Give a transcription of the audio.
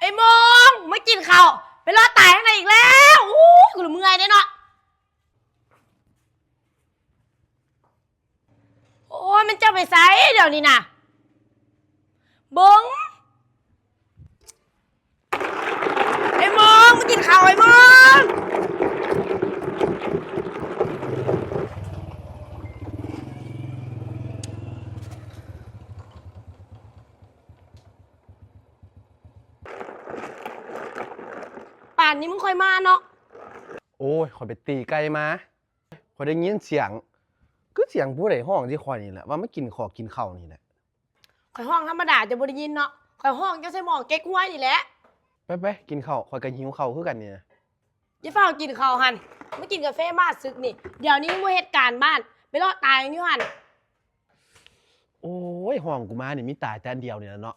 ອ້ໂມງ ມາກິນເຂົ້າ ໄປເລາະຕາຍທາງໃດອີກແລ້ວ. ໂອ້ຍ ກູລະເມື່ອຍເດ້ເນາະ. ໂອ້ຍ ມັນເຈົ້າໄປໃສດຽວນີ້ນະ? ເບິ່ງ ໄອ້ໂມງ ມາກິນເຂົ້າ ໄອ້ໂມງ. ປານນີ້ມຶງຄ່ອຍມາເນາະ. ໂອ້ຍ ຂ້ອຍໄປຕີໄກ່ມາ. ຂ້ອຍໄດ້ຍິນສຽງ ຄືສຽງຜູ້ໃດຮ້ອງໃສ່ຂ້ອຍນີ້ແຫຼະ ວ່າມາກິນຂອກກິນເຂົ້ານີ້ແຫຼະ. ຂ້ອຍຮ້ອງທຳມະດາເຈົ້າບໍ່ໄດ້ຍິນເນາະ. ຂ້ອຍຮ້ອງຈັ່ງໃສ່ໝໍ້ເກັກຮວຍນີ້ແຫຼະ. ໄປໆ ກິນເຂົ້າ ຂ້ອຍກໍຫິວເຂົ້າຄືກັນນີ້ນະ. ຢ່າຟ້າວກິນເຂົ້າຫັ້ນ ມາກິນກາເຟມາສຶກນີ້. ດຽວນີ້ຍັງບໍ່ເຮັດການບ້ານ ໄປເລາະຕາຍຫຍັງຢູ່ຫັ້ນ. ໂອ້ຍ ຮ້ອງກູມານີ້ມີຕາຍແຕ່ອັນດຽວນີ້ລະເນາະ.